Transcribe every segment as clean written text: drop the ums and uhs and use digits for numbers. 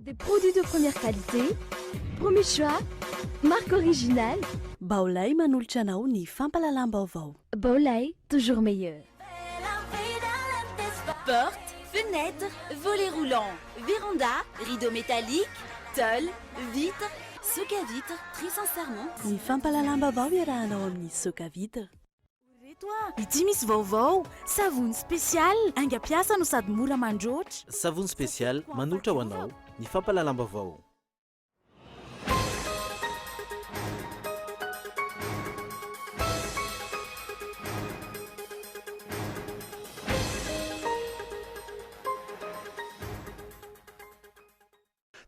Des produits de première qualité, premier choix, marque originale. Baolai manolotra anao ny fampahalalam-baovao. Baolai, toujours meilleur. Porte, fenêtre, volet roulant, véranda, rideau métallique, tôle, vitre, Socavitre, très sincèrement. Ny fampahalalam-baovao iarahanao amin'ny Socavitre. Reto a! Ity misy vaovao! Savony spécial, haingam-piasa no sady mora mandroatra. Savony spécial manolotra ho anao ny fampahalalam-baovao.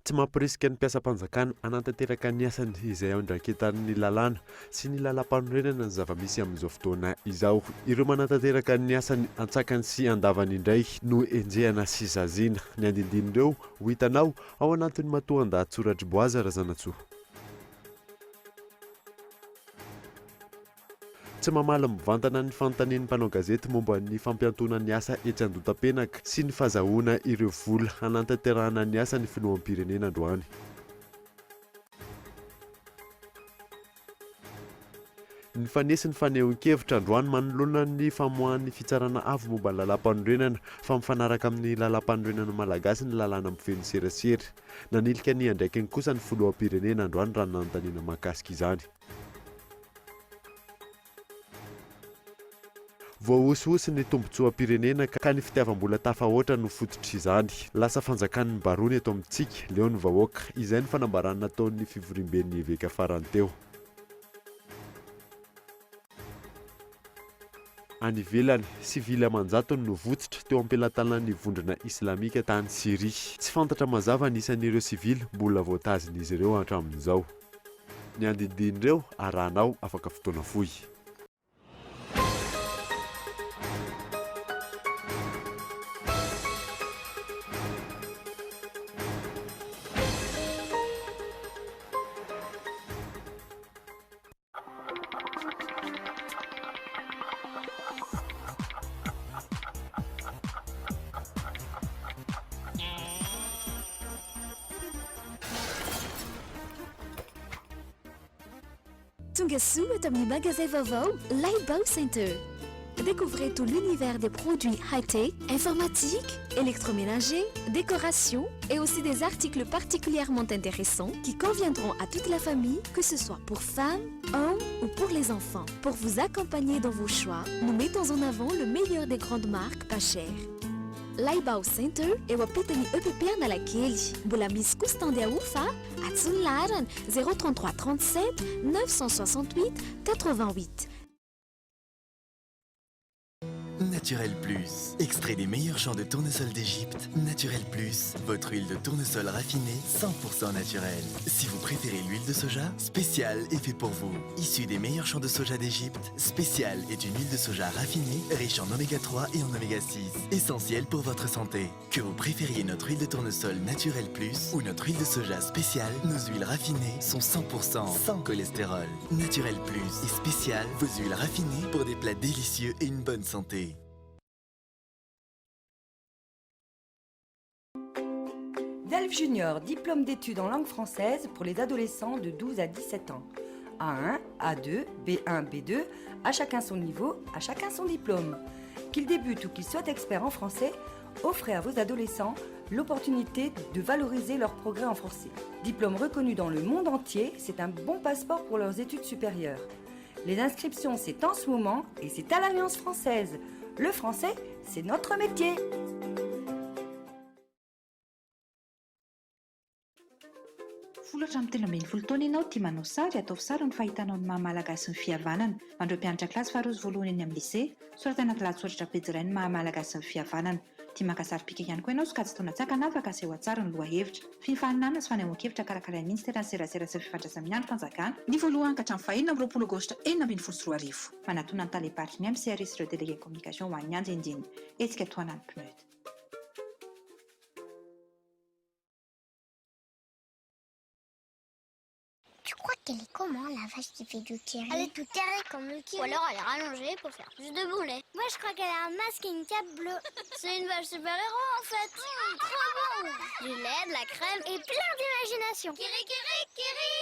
Tsy mampirisika ny mpiasam-panjakana hanatanteraka ny asany izay andraiketan'ny lalàna sy ny lalàmpanorenana ny zava-misy amin'izao fotoana izao. Ireo manatanteraka ny asany antsakany sy andavany indray no enjehana sy saziana. Ny andinindin'ireo ho hitanao ao anatin'ny matoandahatsoratr'i Boaza Razanatsoa. Tsy mamaly mivantana ny fanontanian'ny mpanao gazety momba ny fampiantoana ny asa etsy Andotapenaka sy ny fazahoana ireo vola hanantanterahana ny asa ny filoham-pirenena androany. Nifanesy ny fanehoan-kevitra androany manoloana ny famoahan'ny Fitsarana Avo momba ny Lalàmpanorenana fa mifanaraka amin'ny Lalàmpanorenana malagasy ny lalàna mifehy ny serasera. Nanilika ny andraikiny kosa ny filoham-pirenena androany raha nanontaniana mahakasika izany. Voahosihosy ny tombontsoam-pirenena ka ny fitiavam-bola tafahoatra no fototr'izany. Lasa fanjakan'ny barony eto amintsika, leo ny vahoaka. Izay no fanambarana nataon'ny fivoriamben'ny eveka farany teo. Any ivelany, sivily aman-jatony no votsotra teo am-pelatanan'ny vondrona islamika tany Syria. Tsy fantatra mazava ny isan'ireo sivily mbola voatazin'izy ireo hatramin'izao. Ny andinindin'ireo arahanao afaka fotoana fohy. Tonga soa eto amin'ny magazay vaovao Laibao Center. Découvrez tout l'univers des produits high-tech, informatique, électroménager, décoration et aussi des articles particulièrement intéressants qui conviendront à toute la famille, que ce soit pour femmes, hommes ou pour les enfants. Pour vous accompagner dans vos choix, nous mettons en avant le meilleur des grandes marques pas chères. Laibao Center eo ampitan'ny EPP Analakely. Mbola misy koa stand ahofa antsoy ny laharana 033 37 968 88. Naturel Plus, extrait des meilleurs champs de tournesol d'Égypte. Naturel Plus, votre huile de tournesol raffinée 100% naturelle. Si vous préférez l'huile de soja, spécial est fait pour vous. Issu des meilleurs champs de soja d'Égypte, spécial est une huile de soja raffinée, riche en oméga 3 et en oméga 6, essentielle pour votre santé. Que vous préfériez notre huile de tournesol Naturel Plus ou notre huile de soja spéciale, nos huiles raffinées sont 100% sans cholestérol. Naturel Plus et spécial, vos huiles raffinées pour des plats délicieux et une bonne santé. Delphes Junior, diplôme d'études en langue française pour les adolescents de 12 à 17 ans. A1, A2, B1, B2, à chacun son niveau, à chacun son diplôme. Qu'ils débutent ou qu'ils soient experts en français, offrez à vos adolescents l'opportunité de valoriser leur progrès en français. Diplôme reconnu dans le monde entier, c'est un bon passeport pour leurs études supérieures. Les inscriptions, c'est en ce moment et c'est à l'Alliance française. Le français, c'est notre métier. Folo hatramin'ny 13 taona ianao, tia manao sary, ataovy sary ny fahitanao ny maha malagasy ny fihavanana. Ho an'ireo mpianatra kilasy faharoa sy voalohany eny amin'ny lycée, soratana anaty lahatsoratra pejy iray ny maha malagasy ny fihavanana. Tia maka sary pika ihany koa ianao, sokajy taona tsy ankanavaka, aseho an-tsary ny lohahevitra. Fifaninanana sy fanehoan-kevitra karakarain'ny Minisiteran'ny Serasera sy ny Fifandraisana amin'ny Andrim-panjakana, ny voalohany ka hatramin'ny faha-26 aogositra 2016. Manatona ny talem-paritry ny MCRI sy ireo délégué communication ho an'ny andinindininy. Hetsika tohanan'ny PNUD. Tu crois qu'elle est comment la vache qui fait du kiri? Elle est toute carrée comme le kiri. Ou alors elle est rallongée pour faire plus de bon lait. Moi je crois qu'elle a un masque et une cape bleue. C'est une vache super-héros en fait. Trop bon! Du lait, de la crème et plein d'imagination. Kiri kiri kiri.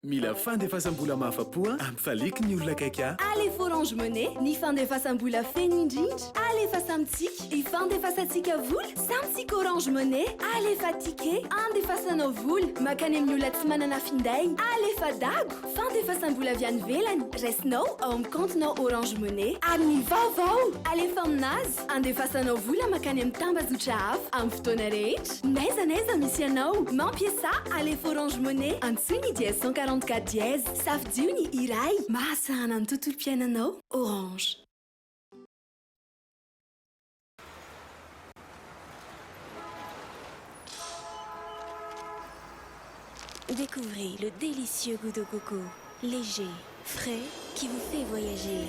Mila fandefasam-bola mahafa-po a? Ampifaliako ny olona akaiky ahy. Alefa Orange Money, ny fandefasam-bola feno indrindra. Alefa samy tsika, ifandefasantsika vola, samy tsika Orange Money. Alefa ticket, andefasanao vola, makany amin'ny olona tsy manana finday. Alefa Dago, fandefasam-bola avy any ivelany, raisinao ao amin'ny kaontinao Orange Money. Ary ny vaovao, alefa aminazy, andefasanao vola makany amin'ny tambazotra hafa, amin'ny fotoana rehetra. N'aiza n'aiza misy anao, mampiasà Alefa Orange Money, antsoy ny dièse 144 dièse, safidio ny iray, mahasahana ny tontolom-piainanao, Orange. Découvrez le délicieux goût de coco, léger, frais, qui vous fait voyager.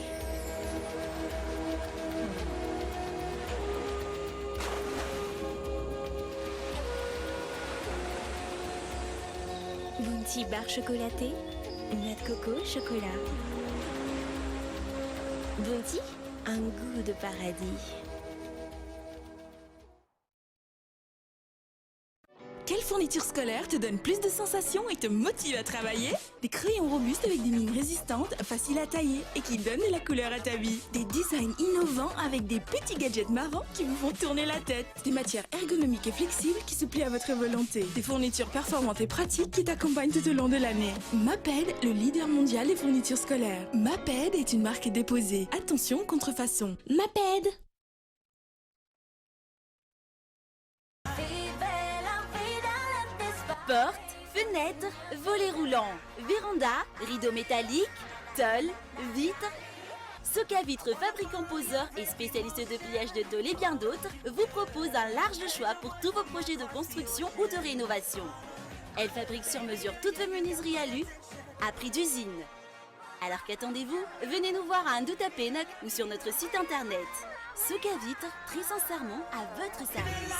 Bounty barre chocolatée, noix de coco, chocolat. Bounty, un goût de paradis. Quelle fourniture scolaire te donne plus de sensations et te motive à travailler? Des crayons robustes avec des mines résistantes, faciles à tailler et qui donnent de la couleur à ta vie. Des designs innovants avec des petits gadgets marrants qui vous font tourner la tête. Des matières ergonomiques et flexibles qui se plient à votre volonté. Des fournitures performantes et pratiques qui t'accompagnent tout au long de l'année. Maped, le leader mondial des fournitures scolaires. Maped est une marque déposée. Attention, contrefaçon. Maped! Portes, fenêtres, volets roulants, véranda, rideaux métalliques, tôles, vitres. Socavitre, fabricant poseur et spécialiste de pliage de tôle et bien d'autres, vous propose un large choix pour tous vos projets de construction ou de rénovation. Elle fabrique sur mesure toutes vos menuiseries alu à prix d'usine. Alors qu'attendez-vous? Venez nous voir à Andohatapenaka ou sur notre site internet. Socavitre, très sincèrement à votre service.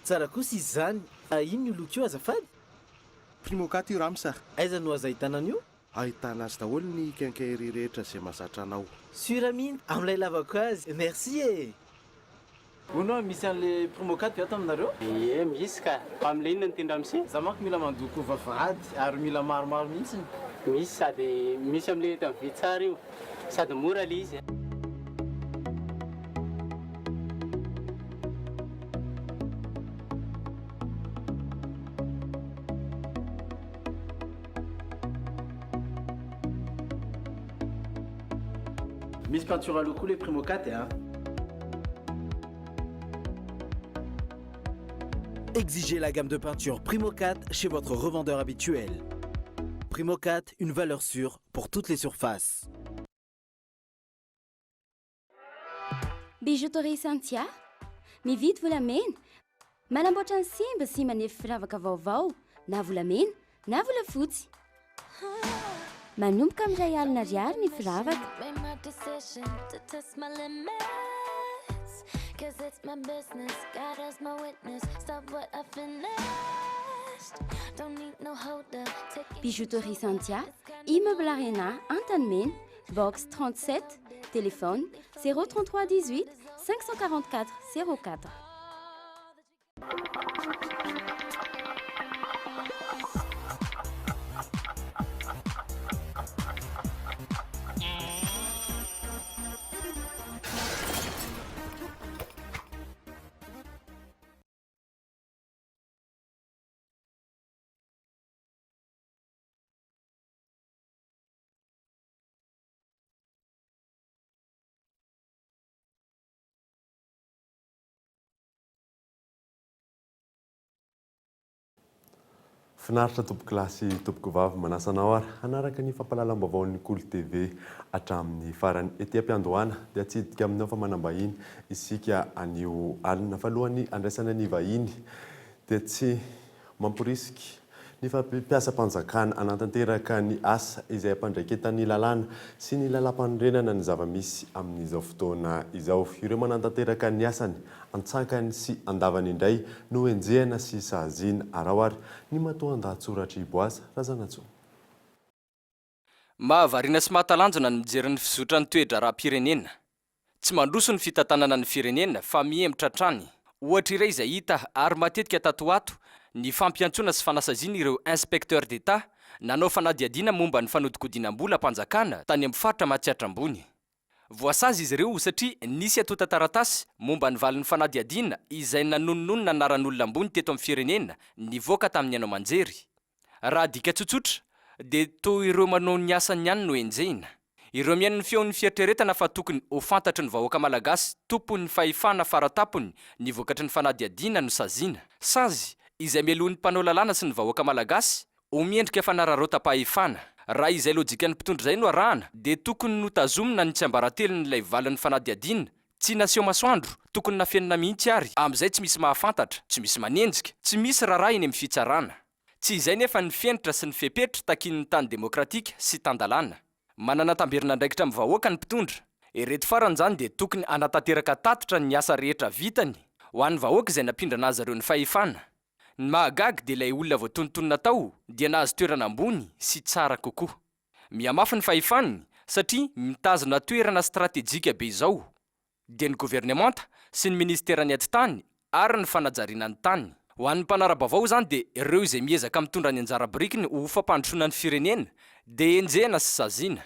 Tsara kosa izy izany. Inona io loko io azafady? Primocat io Ramsa. Aiza no azo ahitana an'io? Ahitana azy daholo ny quincaillerie rehetra izay mahazatra anao. Sûr mihitsy amin'ilay lavako azy. Merci e! Hono hoa misy an'le Primocat ve ato aminareo? Ie misy ka! Fa amin'le inona no tian-dramose? Za manko mila mandoko vavahady ary mila maromaro mihitsiny. Misy sady misy amin'le eto amin'ny vy tsara io sady mora le izy. Misy peinture à l'eau koa le Primocat a. Exigez la gamme de peinture Primocat chez votre revendeur habituel. Primocat, une valeur sûre pour toutes les surfaces. Bijouterie Santia, mividy volamena, manamboatra ny simba sy manefy firavaka vaovao na volamena na volafotsy. Manomboka amin'ny 1000 ariary ny firavaka. Bijouterie Santia, Immeuble Arena, Antanimena, box 37, téléphone 033 18 544 04. Finaritra tompoko lahy sy tompoko vavy, manasa anao ary hanaraka ny fampahalalam-baovaon'ny Kolo TV hatramin'ny farany. Ety am-piandohana dia atsidika aminao fa manam-bahiny isika anio alina. Fa alohan'ny handraisana ny vahiny dia tsy mamporisika. Ny fampiasam-panjakana hanatanteraka ny asa izay ampandraiketan'ny lalàna sy ny lalàmpanorenana ny zava-misy amin'izao fotoana izao. Ireo manatanteraka ny asany antsakany sy andavany indray no enjehina sy saziana. Araho ary ny matoandahatsoratr'i Boaza Razanatsoa. Mahavariana sy mahatalanjona ny mijery ny fizotran'ny toe-draharaham-pirenena. Tsy mandroso ny fitantanana ny firenena fa mihemotra hatrany. Ohatra iray izay hita ary matetika tato ho ato ny fampiantsoana sy fanasaziana ireo inspecteurs d'Etat nanao fanadihadiana momba ny fanodikodinam-bolam-panjakana tany amin'ny faritra Matsiatra Ambony. Voasazy izy ireo satria nisy antontan-taratasy momba ny valin'ny fanadihadiana izay nanonononona anaran'olona ambony teto amin'ny firenena nivoaka tamin'ny haino aman-jery. Raha adika tsotsotra dia toa ireo manao ny asany ihany no enjehina. Ireo mihaino ny feon'ny fieritreretana fa tokony ho fantatry ny vahoaka malagasy tompon'ny fahefana faratapony ny vokatry ny fanadihadiana no saziana. Sazy izay melohin'ny mpanao lalàna sy ny vahoaka malagasy ho miendrika fanararaotam-pahefana. Raha izay lojikan'ny mpitondra izay no arahana dia tokony notazomina ny tsiambaratelon'ilay valin'ny fanadihadiana tsy naseho masoandro, tokony nafenina mihitsy ary amin'izay tsy misy mahafantatra, tsy misy manenjika, tsy misy raharaha eny amin'ny fitsarana. Tsy izay nefa ny fenitra sy ny fepetra takian'ny tany demokratika sy tan-dalàna. Manana tamberin'andraikitra amin'ny vahoaka ny mpitondra. Ireto farany izany dia tokony hanatanteraka tatitra ny asa rehetra vitany ho an'ny vahoaka izay nampindrana azy ireo ny fahefana. Ny mahagaga dia ilay olona voatonontonona tao dia nahazo toerana ambony sy tsara kokoa. Mihamafy ny fahefany satria mitazona toerana stratejika be izao. dia ny governemanta sy ny minisiteran'ny atitany ary ny fanajariana ny tany. Ho an'ny mpanara-baovao izany dia ireo izay miezaka mitondra ny anjara birikiny ho fampandrosoana ny firenena dia enjehina sy saziana.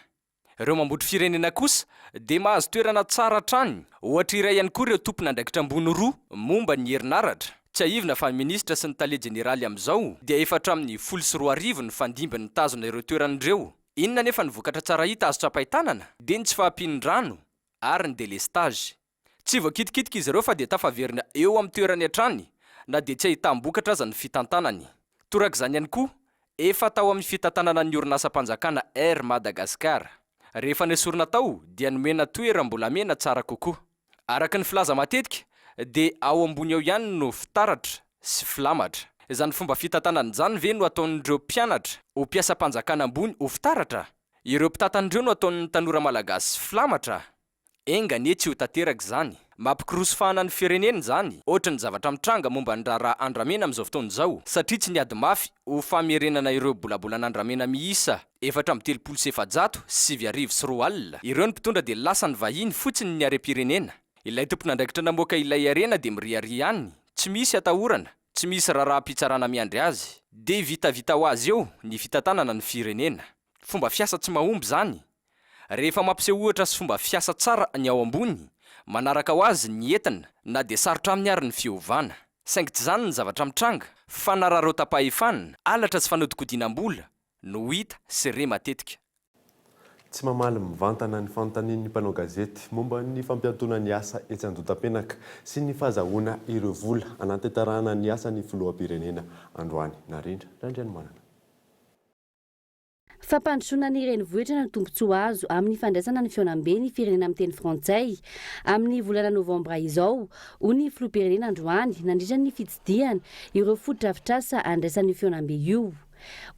Ireo mambotry firenena kosa dia mahazo toerana tsara hatrany. Ohatra iray ihany koa ireo tompon'andraikitra ambony roa momba ny herinaratra. Tsiahivina fa ny minisitra sy ny tale jeneraly amin'izao dia efa hatramin'ny 2010 nifandimby nitazona ireo toerana ireo. Inona anefa ny vokatra tsara hita azo tsapain-tanana? Dia ny tsy fahampian'ny rano ary ny délestage. Tsy voakitikitika izy ireo fa dia tafaverina eo amin'ny toerany hatrany na dia tsy ahitam-bokatra aza ny fitantanany. Torak'izany ihany koa, efa tao amin'ny fitantanana ny orinasam-panjakana Air Madagascar. Rehefa nesorina tao dia nomena toeram-bolamena tsara kokoa. Araka ny filaza matetika dia ao ambony ao ihany no fitaratra sy filamatra. Izany fomba fitantanana izany ve no ataon'ireo mpianatra ho mpiasam-panjakana ambony ho fitaratra? Ireo mpitantana ireo no ataon'ny tanora malagasy filamatra? Enga anie tsy ho tanteraka izany. Mampikoroso fahana ny firenena izany, ohatry ny zavatra mitranga momba ny raharaha andramena amin'izao fotoana izao, satria tsy niady mafy ho famerenana ireo bolabolan'andramena miisa 9434 ireo ny mpitondra dia lasa ny vahiny fotsiny ny harem-pirenena. Ilay tompon'andraikitra namoaka ilay harena dia miriaria any, tsy misy atahorana, tsy misy raharaham-pitsarana miandry azy. Dia vitavita ho azy eo ny fitantanana ny firenena. Fomba fiasa tsy mahomby izany. Rehefa mampiseho ohatra sy fomba fiasa tsara ny ao ambony, manaraka ho azy ny entina na dia sarotra aminy ary ny fiovana. Saingy tsy izany ny zavatra mitranga, fanararaotam-pahefana, halatra sy fanodikodinam-bola no hita sy re matetika. Tsy mamaly mivantana ny fanontanian'ny mpanao gazety momba ny fampiantoana ny asa etsy Andotapenaka sy ny fahazahoana ireo vola hanantentarahana ny asa ny filoham-pirenena androany. Narindra Randrianomanana. Fampandrosoana ny renivohitra no tombontsoa azo amin'ny fandraisana ny fihaonambe ny firenena miteny frantsay amin'ny volana novambra izao, hoy ny filoham-pirenena androany nandritra ny fitsidihana ireo fotodrafitrasa andraisan'io fihaonambe io.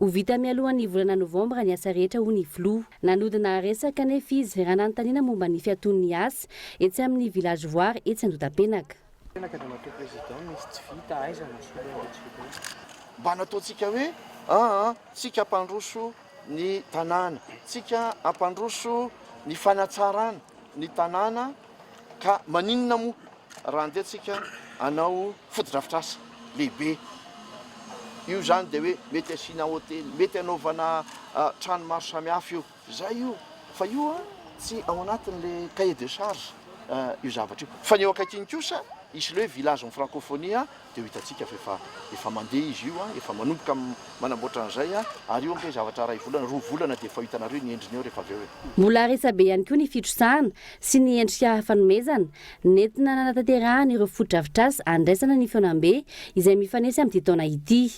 Ho vita mialohan'ny volana novambra ny asa rehetra hoy ny filoha. Nanodina resaka anefa izy raha nanontaniana momba ny fiatoan'ny asa etsy amin'ny Village Voary etsy Andotapenaka. Penaka Andriamatoa Président misy tsy vita, aiza no asolo an'ireo tsy vita ireo? Mba nataontsika hoe aa tsika hampandroso ny tanàna, tsika hampandroso ny fanatsarana ny tanàna ka maninona moa raha andeha tsika hanao fotodrafitrasa lehibe. Io izany dia hoe mety asiana hotely, mety hanaovana trano maro samihafa io. Izay io, fa io tsy ao anatin'ilay cahier de charge io zavatra io. Fa ny eo akaikiny kosa hisy ilay hoe village en francophonie dia ho hitantsika fa efa efa mandeha izy io, efa manomboka manamboatra an'izay ary io ange zavatra iray volana, roa volana dia efa ho hitanareo ny endriny eo rehefa avy eo e. Mbola resabe ihany koa ny fitrosana sy ny endrika fanomezana nentina nanatanterahana ireo fotodrafitrasa andraisana ny fihaonambe izay mifanesy amin'ity taona ity.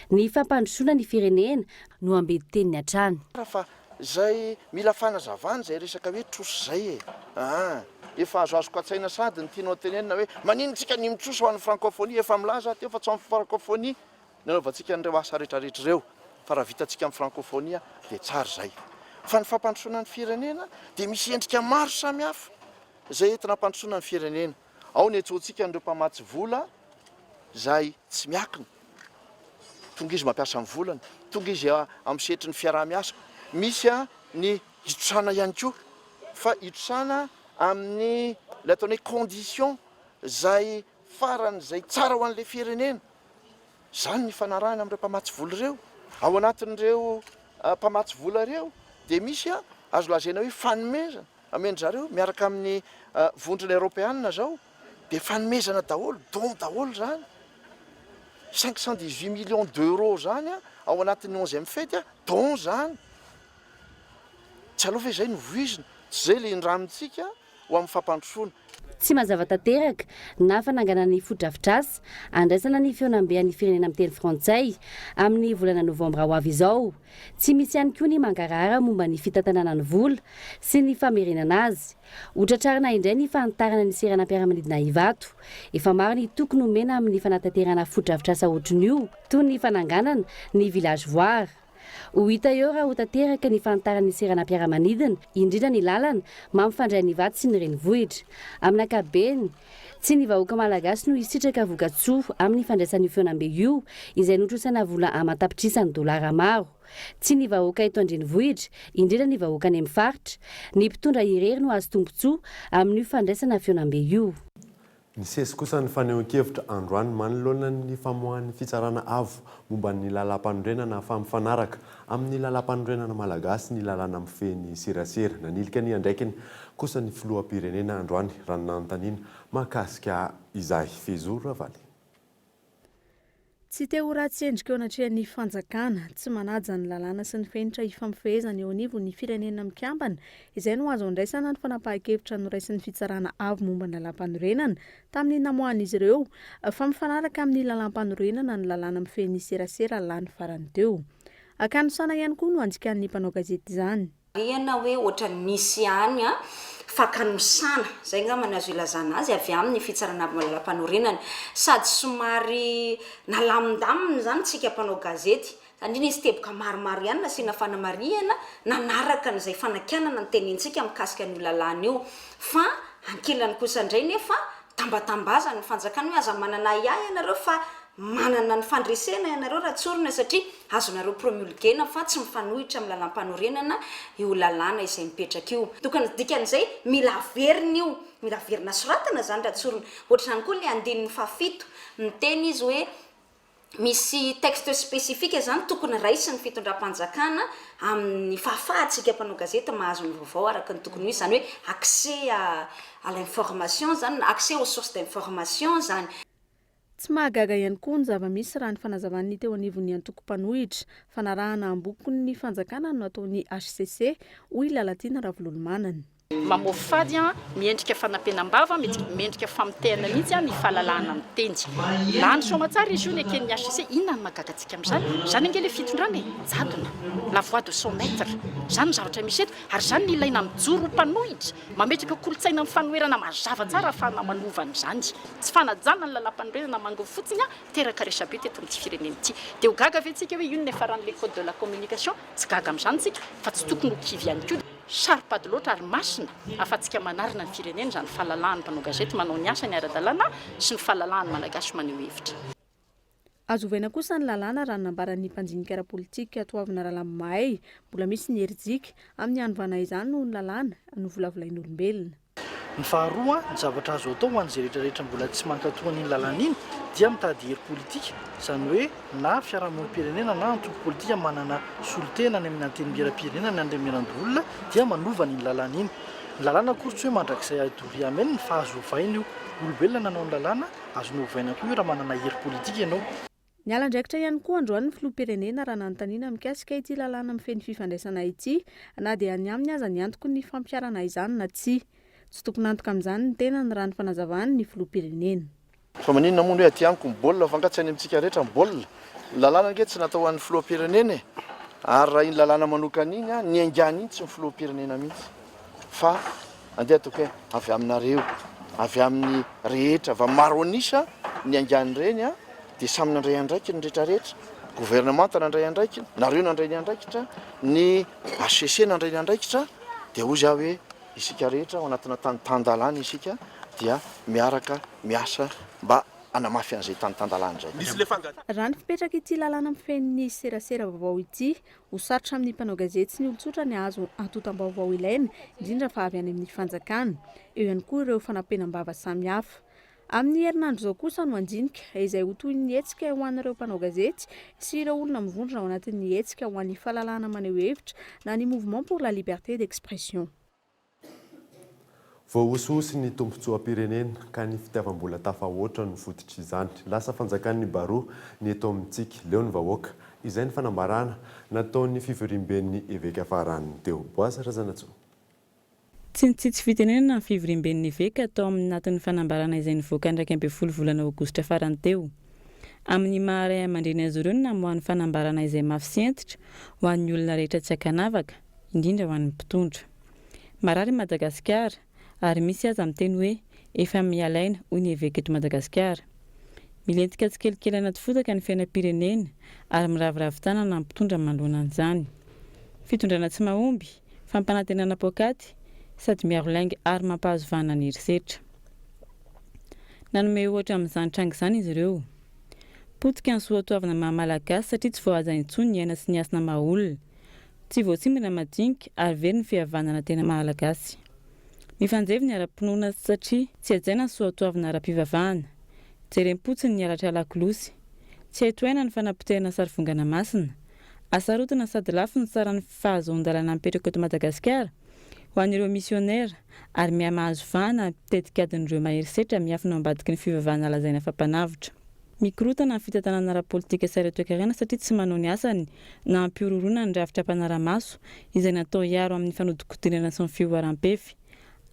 Ny fampandrosoana ny firenena no ambetiteniny hatrany. Fa Zay mila fanazavana izay resaka hoe trosa izay e! Aa! Efa azoazoko an-tsaina sady ny tianao tenenina hoe maninona tsika ny mitrosa ho an'ny francophonie, efa milaza aho teo fa tsy ho an'ny francophonie ny anaovantsika an'ireo asa retraretra ireo. Fa raha vitantsika amin'ny frankofonia dia tsara izay. Fa ny fampandrosoana ny firenena dia misy endrika maro samihafa izay entina hampandrosoana ny firenena. Ao ny antsointsika an'ireo mpamatsy vola izay tsy miakina. Tonga izy mampiasa ny volany, tonga izy amin'ny sehatry ny fiaraha-miasa. Misy ny hitrosana ihany koa, fa hitrosana amin'ny ilay ataony hoe condition izay faran'izay tsara ho an'ilay firenena. Izany ny ifanarahana amin'ireo mpamatsy vola ireo. Ao anatin'ireo mpamatsy vola ireo dia misy azo lazaina hoe fanomezana amen-dry zareo miaraka amin'ny vondrona eoropeanina izao dia fanomezana daholo, don daholo izany. 518 millions d'euros izany ao anatin'ny onzième fety, don izany. Tsy aleo ve izay no voizina? Tsy izay ilay indramintsika ho amin'ny fampandrosoana. Tsy mazava tanteraka na fananganana ny fotodrafitrasa andraisana ny fihaonambe an'ny firenena miteny frantsay amin'ny volana novambra ho avy izao. Tsy misy ihany koa ny mangarahara momba ny fitantanana ny vola sy ny famerenana azy. Ho tratrarina indray ny fanitarana ny seranam-piaramanidina Ivato. Efa maro ny toky nomena amin'ny fanatanterahana fotodrafitrasa ohatrin'io toy ny fananganana ny village voara. Ho hita eo raha ho tanteraka ny fanitarana ny seranam-piaramanidina, indrindra ny lalana mampifandray an'Ivato sy ny renivohitra. Amin'ny ankapobeny, tsy ny vahoaka malagasy no hisitraka vokatsoa amin'ny fandraisana io fihaonambe io, izay notrosaina vola aman-tapitrisany dolara maro. Tsy ny vahoaka eto an-drenivohitra, indrindra ny vahoaka any amin'ny faritra. Ny mpitondra irery no hahazo tombontsoa amin'io fandraisana fihaonambe io. Nisesy kosa ny fanehoan-kevitra androany manoloana ny famoahan'ny Fitsarana Avo momba ny Lalàmpanorenana fa mifanaraka amin'ny Lalàmpanorenana malagasy ny lalàna mifehy ny serasera. Nanilika ny andraikiny kosa ny Filoham-pirenena androany raha nanontaniana mahakasika izay. Fehizoro Ravaly. Tsy te ho ratsy endrika eo anatrehan'ny fanjakana, tsy manaja ny lalàna sy ny fenitra ifampifehezana eo anivon'ny Firenena Mikambana, izay no azo andraisana ny fanapahan-kevitra noraisin'ny Fitsarana Avo momba ny Lalàmpanorenana tamin'ny namoahan'izy ireo fa mifanaraka amin'ny lalàmpanorenana ny lalàna mifehy ny serasera lany farany teo. Hakanosana ihany koa no andikan'ny mpanao gazety izany. Marihana hoe ohatran'ny misy ihany fakanosana, izay angamba no azo ilazana azy, avy amin'ny Fitsarana Avo Lalàmpanorenana. Sady somary nalamindamina izany tsika mpanao gazety, satria nisy teboka maromaro ihany nasiana fanamarihana nanaraka an'izay fanakianana notenenintsika mikasika an'io lalàna io. Fa ankilany kosa indray nefa tambatambazan'ny fanjakana hoe aza manana ahiahy ianareo fa manana ny fandresena ianareo raha tsorina satria azonareo promulguena fa tsy mifanohitra amin'ny lalampanorenana io lalàna izay mipetraka io. Tokony dikan'izay mila averina io, mila averina soratana izany raha tsorina. Ohatr'izany koa ilay andininy fahafito, miteny izy hoe misy texte spécifique izany tokony raisin'ny fitondram-panjakana amin'ny fahafahantsika mpanao gazety mahazo ny vaovao araka ny tokony ho izy, izany hoe accès à l'information izany, accès aux sources d'information izany. Tsy mahagaga ihany koa ny zava-misy raha ny fanazavan'ny teo anivon'ny antoko mpanohitra. Fanarahana ambokony ny fanjakana no ataon'ny hcc, hoy i Lalatiana Ravololomanana. Mamoafady, miendrika fanampenam-bava, mendrika famotehana mihitsy ny fahalalahana miteny. Lany soamatsara izy io neken'ny hcc, inona no mahagaga antsika amin'izany? Izany ange ilay fitondrana e! Jadona, la voix de son maître, izany ny zavatra misy eto, ary izany no ilaina mijoro ho mpanohitra, mametraka kolontsaina amin'ny fanoherana mazava tsara ahafahana manova an'izany. Tsy fanajana ny lalàmpanorenana mangovo fotsiny teraka resabe teto amin'ity firenena ity. Dia ho gaga ve tsika hoe io no niafaran'ilay code de la communication? Tsy gaga amin'izany tsika, fa tsy tokony ho kivy ihany koa. Saro-pady loatra ary masina ahafahantsika manarina ny firenena izany fahalalahan'ny mpanao gazety manao ny asany ara-dalàna sy ny fahalalahan'ny Malagasy maneho hevitra. Azo ovaina kosa ny lalàna raha ny nambaran'ny mpandinika ara-politika Toavina Ralambomahay. Mbola misy ny herijika amin'ny hanovana izany noho ny lalàna novolavolain'olombelona. Ny faharoa, ny zavatra azo atao ho an'izay rehetra rehetra mbola tsy mankatò an'iny lalàna iny dia mitady hery politika, izany hoe na fiarahamonim-pirenena na antoko politika manana solontena any amin'ny antenimieram-pirenena ny antenimierandoholona dia manova an'iny lalàna iny. Ny lalàna akory tsy hoe mandrakizay adoria amen fa azo ovaina io. Olombelona nanao ny lalàna, azonao ovaina koa io raha manana hery politika ianao. Niala andraikitra ihany koa androany ny filoham-pirenena raha nanontaniana mikasika ity lalàna mifehy ny fifandraisana ity na dia any aminy aza ny antoky ny fampiharana izany na tsia. Tsy tompon'antoka amin'izany ny tenany raha ny fanazavany ny filoham-pirenena. Fa maninona moa ny hoe aty amiko ny baolina fa angaha tsy any amintsika rehetra ny baolina? Ny lalàna ange tsy natao ho an'ny filoham-pirenena e! Ary raha iny lalàna manokana iny an, niaingàna iny tsy ny filoham-pirenena mihitsy fa andeha ataoko hoe avy aminareo, avy amin'ny rehetra, avy amin'ny maro an'isa niaingàna ireny an, dia samy nandray andraikiny ny rehetra rehetra. Governemanta nandray andraikiny, nareo nandray ny andraikitra, ny hcc nandray ny andraikitra, dia hozy aho hoe isika rehetra ao anatina tany tan-dalàna isika dia miaraka miasa mba hanamafy an'izay tany tan-dalàna izay. Raha ny fipetrak'ity lalàna mifehy ny serasera vaovao ity, ho sarotra amin'ny mpanao gazety sy ny olon-tsotra ny hahazo antontam-baovao ilaina, indrindra fa avy any amin'ny fanjakana. Eo ihany koa ireo fanampenam-bava samihafa. Amin'ny herinandro izao kosa no handinika izay ho tohin'ny hetsika ho an'ireo mpanao gazety sy ireo olona mivondrona ao anatin'ny hetsika ho an'ny fahalalahana maneho hevitra na ny Mouvement pour la liberté d'expression. Voahosihosy ny tombontsoam-pirenena ka ny fitiavam-bola tafahoatra no fototr'izany. Lasa fanjakan'ny baroa ny eto amintsika. Leo ny vahoaka. Izay ny fanambarana nataon'ny fivoriamben'ny eveka farany teo. Boaza Razanatsoa. Tsy nitsitsy fitenenana ny fivoriamben'ny eveka tao anatin'ny fanambarana izay nivoaka ny 11 volana aogositra farany teo. Amin'ny maha ray aman-dreny azy ireo no namoahany fanambarana izay mafy sy hentitra ho an'ny olona rehetra tsy ankanavaka, indrindra ho an'ny mpitondra. Marary i Madagasikara ary misy aza miteny hoe efa miala aina hoy ny eveka eto Madagasikara. Milentika tsikelikely anaty fotaka ny fiainam-pirenena ary miraviravy tanana ny mpitondra manoloana an'izany. Fitondrana tsy mahomby, fampanantenana poakaty, sady miaro lainga ary mampahazo vahana ny herisetra. Nanome ohatra amin'izany tranga izany izy ireo. Potika ny soatoavina maha Malagasy satria tsy voahaja intsony ny aina sy ny hasina maha olona. Tsy voatsimbina madinika ary very ny fihavanana tena Malagasy. Mifanjevo ny ara-pinoana satria tsy hajaina ny soatoavina ara-pivavahana. Jerem-potsiny ny halatra lakolosy. Tsy hay tohaina ny fanapotehana sarivongana masina. Asarotina sady lafo ny saran'ny fahazoan-dalana mipetraka eto Madagasikara ho an'ireo misionera ary miha-mahazo vahana ny tetikadin'ireo mahery setra miafina ao ambadiky ny fivavahana lazaina fa mpanavotra. Mikorontana ny fitantanana ara-politika sy ara-toekarena satria tsy manao ny asany na hampihorohoroana ny rafitra mpanara-maso izay natao hiaro amin'ny fanodinkodinana sy ny fihoaram-pefy.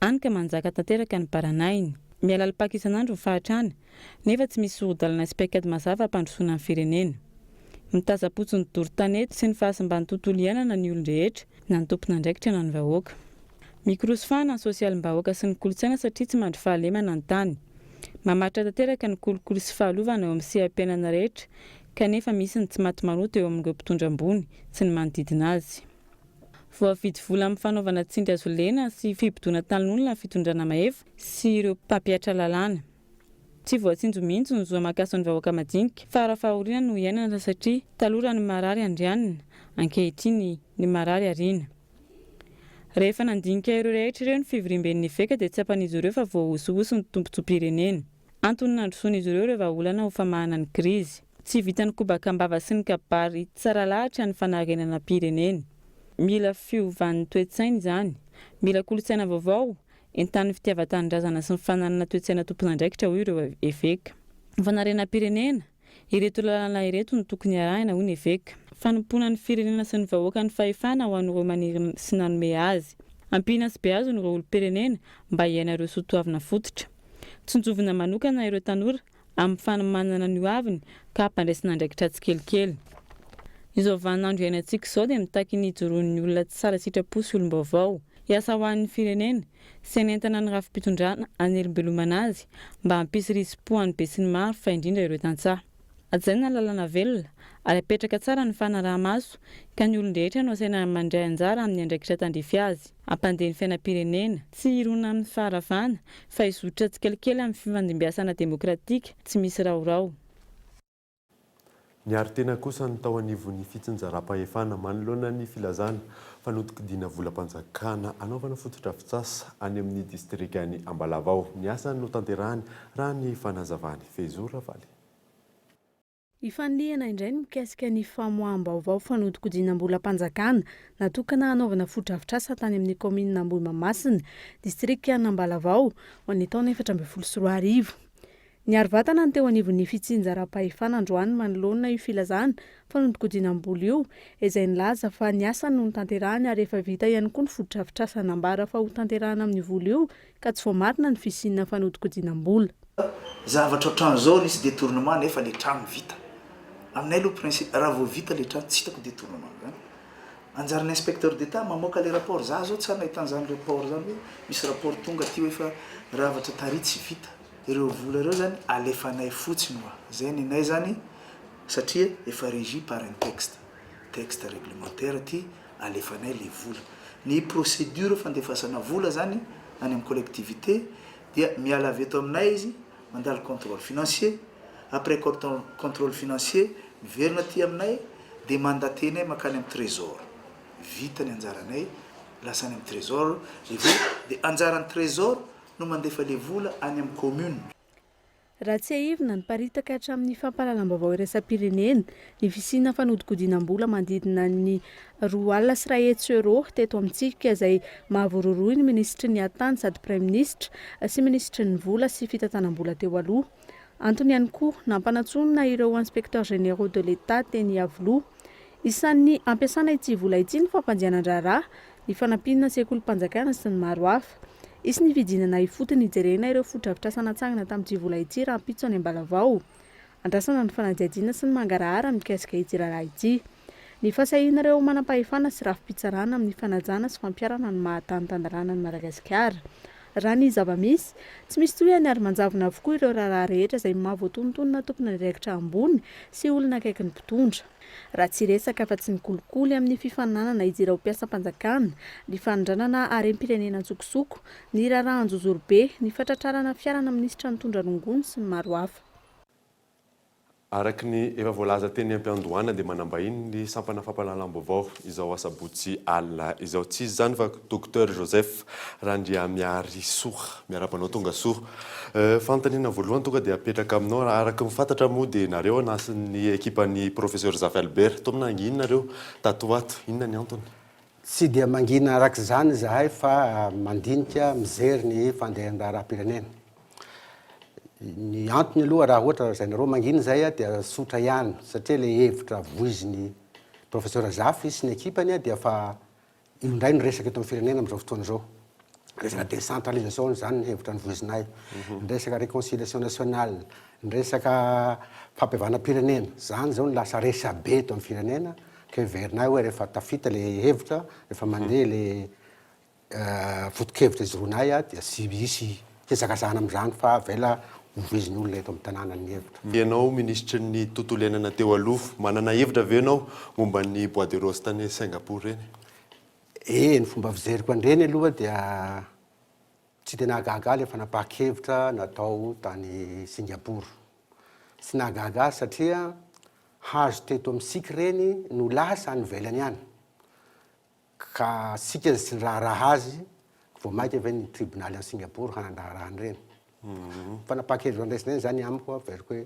Any ka manjaka tanteraka ny baranahiny. Miha-lalim-paka isan'andro ny fahantrana, nefa tsy misy sori-dalana sy paikady mazava hampandrosoana ny firenena. Mitazam-potsiny doro tanety sy ny fahasimban'ny tontolo iainana ny olon-drehetra, na ny tompon'andraikitra na ny vahoaka. Mikorosy fahana ny sosialim-bahoaka sy ny kolontsaina satria tsy mandry fahalemana ny tany. Mamaritra tanteraka ny kolikoly sy fahalovana eo amin'ny seha-piainana rehetra kanefa misy ny tsy maty manota eo amin'ireo mpitondra ambony sy ny manodidina azy. Voavidy vola amin'ny fanaovana tsindry azo lena sy fibodoana tanin'olona ny fitondrana mahefa sy ireo mpampihatra lalàna. Tsy voatsinjo mihitsy ny zo aman-kasin'ny vahoaka madinika. Fara fahoriana no iainana satria taloha raha ny marary andrianina, ankehitriny ny marary ariana. Rehefa nandinika ireo rehetra ireo ny fivoriamben'ny eveka dia tsapan'izy ireo fa voahosihosy ny tombontsoam-pirenena. Antony nandrosoan'izy ireo ireo vahaolana ho famahana ny krizy. Tsy vitan'ny kobaka am-bava sy ny kabary tsara lahatra ny fanarenanam-pirenena. Mila fiovan'ny toe-tsaina izany. Mila kolontsaina vaovao, entanin'ny fitiavan-tanindrazana sy ny fananana toe-tsaina tompon'andraikitra hoy ireo eveka. Fanarenam-pirenena, Ireto lalàna ireto no tokony harahina, hoy ny eveka. Fanompoana ny firenena sy ny vahoaka ny fahefana ho an'ireo maniry sy nanome azy. Ampiana sy beazina ireo olom-pirenena mba hiaina ireo soatoavina fototra. Tsinjovina manokana ireo tanora amin'ny fanomanana ny hoaviny ka hampandraisina andraikitra tsikelikely. Izao vaninandro iainantsika izao dia mitaky ny hijoroan'ny olona tsara sitrapo sy olom-baovao. Hiasa ho an'ny firenena sy hanentana ny rafi-pitondrana hanelombelomana azy mba hampisy risi-po an'ny besinimaro fa indrindra ireo tantsaha. Hajaina ny lalàna velona ary apetraka tsara ny fanaraha-maso ka ny olon-drehetra no asaina mandray anjara amin'ny andraikitra tandrify azy, hampandeha ny fiainam-pirenena, tsy hirona amin'ny faharavana fa hizotra tsikelikely amin'ny fifandimbiasana demokratika tsy misy raorao. Niaro tena kosa ny tao anivon'ny fitsinjaram-pahefana manoloana ny filazana fa nodikodiana volam-panjakana hanaovana fotodrafitrasa any amin'ny distrikan'i Ambalavao. Ny asa notanterahiny, raha ny fanazavany. Fehizoro Ravaly. Hifanilihana indray ny mikasika ny famoaham-baovao fanodinkodinam-bolam-panjakana natokana hanaovana fotodrafitrasa tany amin'ny kaominina Ambohimahamasina, distrikan'Ambalavao, ho an'ny taona 2014. Niaro vatana ny teo anivon'ny fitsinjaram-pahefana androany manoloana io filazana fanodinkodinam-bola io, izay nilaza fa ny asany no notanterahiny ary efa vita ihany koa ny fotodrafitrasa nambara fa hotanterahana amin'io vola io ka tsy voamarina ny fisiana fanodinkodinam-bola. Zavatra otran'izao nisy detournement nefa le trano vita. Aminay aloha principe raha vao vita le trano tsy hitako detournement zany. Anjaran'ny inspecteur d'Etat mamoaka le rapport. Za zao tsy ary nahita an'izany rapport zany hoe misy rapport tonga aty hoe fa ravatra tary tsy vita. Ireo vola ireo zany alefanay fotsiny hoa. Zay nenay zany. satria efa régi par un texte, texte réglementaire ty alefanay le vola. Ny procédure fandefasana vola zany any amin'ny collectivité dia miala avy eto aminay izy mandalo contrôle financier, après contrôle financier miverina aty aminay dia mandater-nay mankany amin'ny trésor. Vita ny anjaranay, lasa any amin'ny trésor le vola dia anjaran'ny trésor no mandefa le vola any amin'ny commune. Raha tsiahivina, niparitaka hatramin'ny fampahalalam-baovao iraisam-pirenena ny fisiana fanodikodinam-bola manodidina ny 102 euros teto amintsika izay mahavoarohirohy ny minisitry ny Atany sady praiminisitra sy minisitry ny vola sy fitantanam-bola teo aloha. Antony ihany koa nampanantsoina ireo inspecteurs généraux de l'Etat teny Iavoloha. Isan'ny ampiasana ity vola ity ny fampandehanan-draharaha, ny fanampiana sekolim-panjakana sy ny maro hafa. Hisy ny fidinana ifotony hijerena ireo fotodrafitrasa natsangana tamin'ity vola ity rahampitso any Ambalavao. Andrasana ny fanadihadiana sy ny mangarahara mikasika ity raharaha ity. Ny fahasahian'ireo manampahefana sy rafi-pitsarana amin'ny fanajana sy fampiharana ny maha tany tan-dalàna an'i Madagasikara. Raha ny zava-misy, tsy misy tohiny ary manjavona avokoa ireo raharaha rehetra izay maha voatonontonona tompon'andraikitra ambony sy olona akaiky ny mpitondra. Raha tsy hiresaka afa-tsy ny kolikoly amin'ny fifaninanana hijira ho mpiasam-panjakana, ny fanondranana harem-pirenena an-tsokosoko, ny raharaha Anjozorobe, ny fatratrarana fiarana minisitra nitondra rongony sy ny maro hafa. Araka ny efa voalaza teny am-piandohana dia manambahiny ny sampana fampahalalam-baovao izao asabotsy alina izao. Tsy iza izany fa Docteur Joseph Randriamiarisoa. Miarahaba anao tonga soa. Fanontaniana voalohany tonga dia apetraka aminao, raha araka ny fantatra moa dia nareo anasin'ny ekipan'ny Professeur Zafy Albert. Toa nangina nareo tato ho ato, inona ny antony? Tsy dia mangina araka izany izahay fa mandinika, mijery ny fandehan'ny raharaham-pirenena. Ny antony aloha raha ohatra lazainareo mangina izay dia tsotra ihany satria ilay hevitra voizin'ny Professeur Zafy sy ny ekipany dia fa io indray no resaka eto amin'ny firenena amin'izao fotoana izao. Resaka décentralisation izany ny hevitra novoizinay, ny resaka réconciliation nationale, ny resaka fampihavanam-pirenena, izany izao no lasa resabe eto amin'ny firenena ka heverinay hoe rehefa tafita ilay hevitra, rehefa mandeha ilay foto-kevitra ijoroanay dia tsy hisy hihazakazahana amin'izany fa avela hovoizin'ny olona eto amin'ny tanàna ny hevitra. Ianao minisitry ny tontolo iainana teo aloha, manana hevitra ve ianao momba ny bois de rose tany Singapour ireny? E, ny fomba fijeriko an'ireny aloha dia tsy dia nahagaga ahy ilay fanapahan-kevitra natao tany Singapour. Tsy nahagaga ahy satria hazo teto amintsika ireny no lasa any ivelany any. Ka isika izay tsy niraharaha azy, vao mainka ve ny tribonaly any Singapour hanan-draharaha an'ireny. Fanapahan-kevitra andraisina ireny izany amiko averiko hoe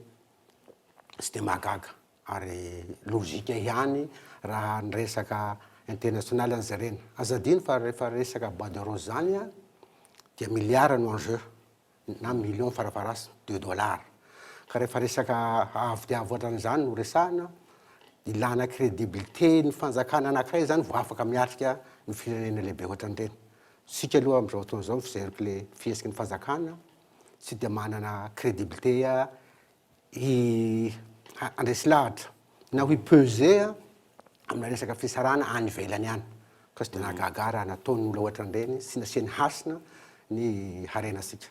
tsy dia mahagaga. Ary logique ihany raha ny resaka international no jerena. Aza adino fa rehefa resaka bois de rose zany dia milliard no en jeu na million farafaharasiny de dollars. Ka rehefa resaka avo dia avo ohatran'izany no resahana, ilana crédibilité ny fanjakana anankiray zany vao afaka miatrika ny firenena lehibe ohatran'ireny. Isika aloha amin'izao fotoana izao ny fijeriko le fihetsiky ny fanjakana tsy dia manana crédibilité hi handresy lahatra na ho hi-peser amina resaka fitsarana any ivelany any ka tsy dia nahagaga ahy raha nataon'ny olona ohatran'ireny sy nasiany hasina ny harenantsika.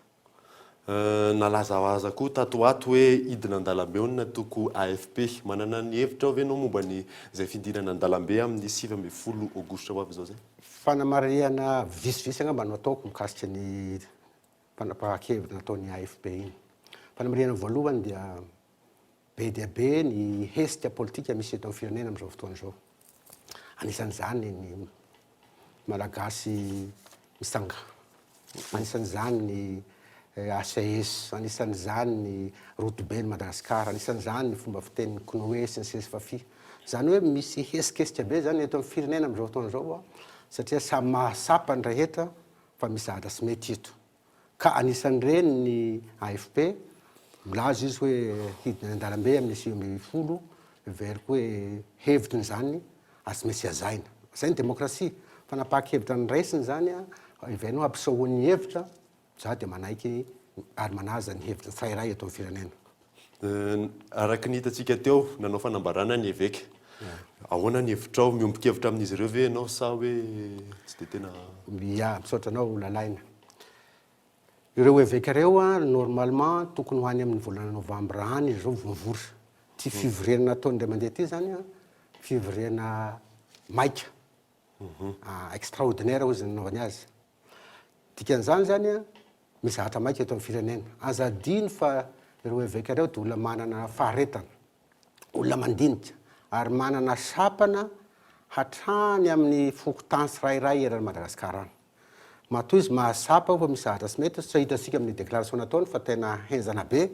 Nalazawaza koa tato ho ato hoe hidina an-dalambe hono ny antoko AFP. Manana ny hevitrao ve ianao momba ny izay fidinana an-dalambe amin'ny 19 aogositra ho avy izao izay? Fanamarihana vitsivitsy angamba no ataoko mikasika ny fanapahan-kevitra nataon'ny AFP iny. Fanamarihana voalohany dia be dia be ny hetsika politika misy eto amin'ny firenena amin'izao fotoana izao. Anisan'izany ny Malagasy mitsanga, anisan'izany ny HCS, anisan'izany ny Rotoben'i Madagasikara, anisan'izany ny fomba fitenin'ny Cnoe sy ny Sesfafy. Izany hoe misy hesikesika be izany eto amin'ny firenena amin'izao fotoana izao satria samy mahatsapa ny rehetra fa misy zavatra tsy mety eto. Ka anisan'ireny ny AFP, milaza izy hoe hidina any an-dalambe amin'ny 19, heveriko hoe hevitry ny izany ary tsy maintsy hajaina. Izay ny demokrasia, fanapahan-kevitra noraisiny izany, heverina hoe hampisehoany ny hevitra, izaho dia manaiky ary manaja ny hevitry ny tsirairay eto amin'ny firenena. Araka ny hitantsika teo, nanao fanambarana ny eveka. Ahoana ny hevitrao? Miombon-kevitra amin'izy ireo ve ianao sa hoe tsy dia tena. Ya, misaotra anao Lalaina. Ireo eveka ireo normalement tokony ho any amin'ny volana novambra any izy ireo vao mivory. Ity fivoriana nataony indray mandeha ity izany an, fivoriana maika, extraordinaire hozy ny nanaovany azy. Dikan'izany izany an, misy zavatra maika eto amin'ny firenena. Aza adino fa ireo eveka ireo dia olona manana faharetana, olona mandinika ary manana sampana hatrany amin'ny fokontany tsirairay eran'i Madagasikara any. Matoa izy mahatsapa fa misy zavatra tsy mety, sao hitantsika amin'ny déclaration nataony fa tena henjana be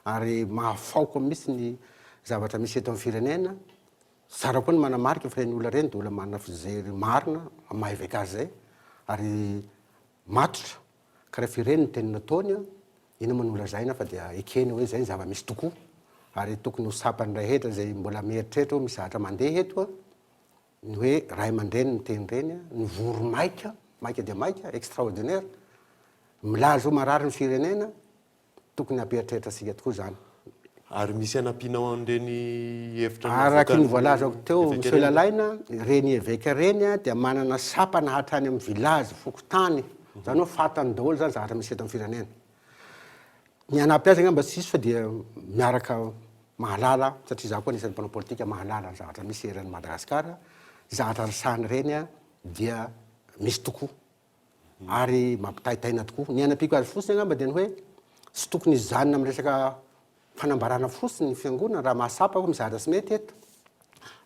ary mahafaoka mihitsy ny zavatra misy eto amin'ny firenena. Tsara koa ny manamarika fa ireny olona ireny dia olona manana fijery marina amin'ny maha eveka azy izay ary matotra ka rehefa ireny ny teny nataony, inona moa no holazaina fa dia ekena hoe izay ny zava-misy tokoa ary tokony ho tsapan'ny rehetra izay mbola mieritreritra hoe misy zavatra mandeha eto. Ny hoe ray aman-dreny miteny ireny, ny voromaika, maika dia maika, extraordinaire, milaza hoe marary ny firenena, tokony hampieritreritra antsika tokoa izany. Ary misy hanampianao an'ireny hevitra Araka ny navoakan'ny voalazako teo, eveka Monsieur ireny? Lalaina, ireny eveka ireny dia manana sampana hatrany amin'ny village, fokontany, izany hoe fantany daholo izany zavatra misy eto amin'ny firenena. Ny hanampy azy angamba tsy hisy fa dia miaraka mahalala satria izaho koa anisan'ny mpanao politika mahalala ny zavatra misy eran'i Madagasikara, ny zavatra resahana ireny dia misy tokoa ary mampitaintaina tokoa. Ny hanampiako azy fotsiny angamba dia ny hoe tsy tokony hijanona amin'ny resaka fanambarana fotsiny ny fiangonana raha mahatsapa hoe misy zavatra tsy mety eto,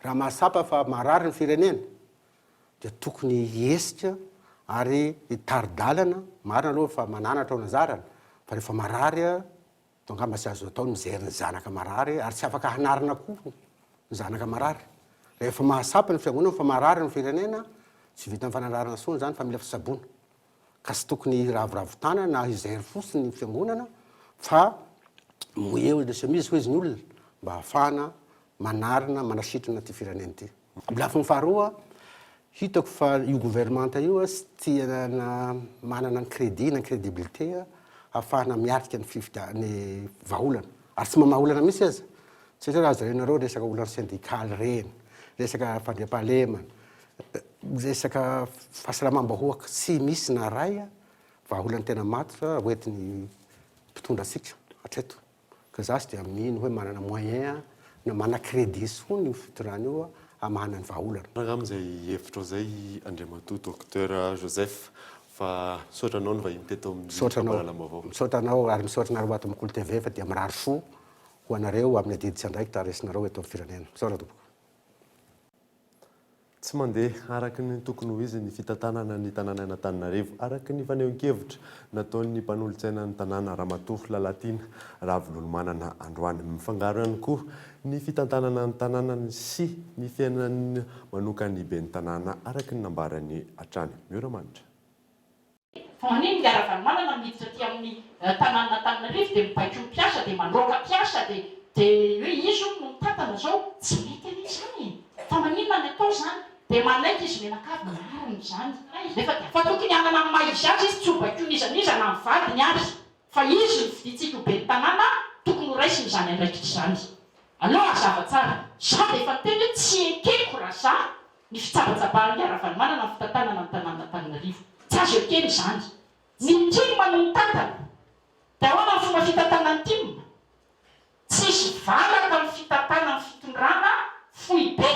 raha mahatsapa fa marary ny firenena dia tokony hihesika ary hitari-dalana, marina aloha fa mananatra ao anjarany fa rehefa marary dia angamba tsy azo atao ny mijery ny zanaka marary ary tsy afaka hanarina koa ny zanaka marary. Rehefa mahatsapa ny fiangonana fa marary ny firenena, tsy vitan'ny fananarana intsony izany fa mila fitsaboana. Ka tsy tokony hiraviravy tanana na hijery fotsiny ny fiangonana fa mouiller le chemise hoy izy ny olona mba hahafahana manarina, manasitrana ity firenena ity. Amin'ny lafiny faharoa, hitako fa io governemanta io tsy tena manana ny crédit na ny crédibilité hahafahana miatrika ny fifidia- ny vahaolana. Ary tsy mamaha olana mihitsy aza. Satria raha jerenareo resaka olana syndikaly ireny, resaka fandriampahalemana, resaka fahasalamam-bahoaka, tsy misy na iray vahaolana tena matotra hoentin'ny mpitondra antsika hatreto. Ka za tsy dia mino hoe manana moyen na mana crédit intsony io fitondrana io hamahana ny vahaolana. Angamba izay hevitrao izay Andriamatoa Docteur Joseph fa misaotra anao nivahiny teto amin'ny Misaotra anao. fampahalalam-baovao. Misaotra anao ary misaotra anareo ato amin'ny Kolo TV fa dia mirary soa ho anareo amin'ny adidy sy andraikitra raisinareo eto amin'ny firenena. Misaotra tompoko. Tsy mandeha araka ny tokony ho izy ny fitantanana ny tanànan'Antananarivo, araka ny fanehoan-kevitra nataon'ny mpanolotsainan'ny tanàna, Ramatoa Lalatiana Ravololomanana androany. Mifangaro ihany koa ny fitantanana ny tanànany sy ny fiainany manokan'ny ben'ny tanàna, araka ny nambarany hatrany. Miora-manitra. Fa maninona ingahy Ravalomanana miditra aty amin'ny tanànan'Antananarivo dia mibaiko mpiasa dia mandroaka mpiasa dia dia hoe izy hono no mitantana zao? Tsy mety anie izany e! Fa maninona ny atao izany? Dia manaiky izy mianakavy marina izany nefa dia fa tokony hanana ny maha izy azy izy tsy ho baikoin'iza n'iza na ny vadiny ary fa izy no fidintsika ho ben'ny tanàna tokony ho raisiny izany andraikitra izany. Aleo hazava tsara, za dia efa niteny hoe tsy ekeko raha za Ny fitsabatsabahan'i Ravalomanana ny fitantanana ny tanànan'Antananarivo. Tsy azo ekena izany. Ny tim no mitantana. Dia ahoana ny fomba fitantanan'ny tim? Tsisy valaka amin'ny fitantanan'ny fitondrana foibe.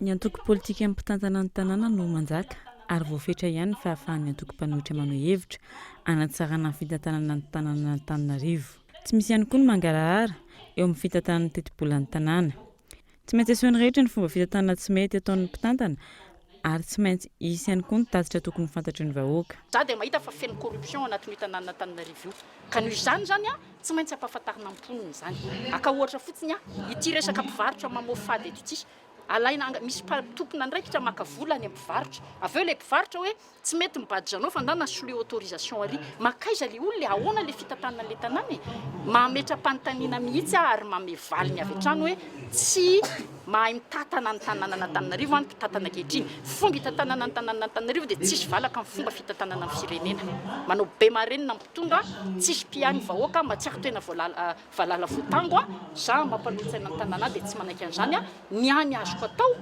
Ny antoko politika mpitantana ny tanàna no manjaka ary voafetra ihany ny fahafahan'ny antoko mpanohitra maneho hevitra hanatsarana ny fitantanana ny tanànan'Antananarivo. Tsy misy ihany koa ny mangarahara eo amin'ny fitantanana ny tetibolan'ny tanàna. Tsy maintsy asehon'ny rehetra ny fomba fitantanana tsy mety ataon'ny mpitantana ary tsy maintsy hisy ihany koa ny tatitra tokony ho fantatry ny vahoaka. Za dia mahita fa feno corruption ao anatin'io tanànan'Antananarivo io. Ka noho izany izany an, tsy maintsy ampahafantarina ny mponina izany. Haka ohatra fotsiny aho, ity resaka mpivarotra mamoafady eto ity. Alaina, misy tompon'andraikitra maka vola any amin'ny mpivarotra. Avy eo ilay mpivarotra hoe Tsy mety ny badge anao fa ndana soloy autorisation ary. Makaiza le olona e? Ahoana le fitantanana le tanàna e? Mametra-panontaniana mihitsy aho ary manome valiny avy hatrany hoe tsy mahay mitantana ny tanànan'Antananarivo ny mpitantana ankehitriny. Fomba hitantanana ny tanànan'Antananarivo dia tsisy valaka ny fomba fitantanana ny firenena. Manao be marenina ny mpitondra, tsisy mpiahy ny vahoaka, mahatsiaro tena voalala valala voatango aho. Za mampanoritsaina ny tanàna dia tsy manaiky an'izany aho. Ny ahy ny azoko atao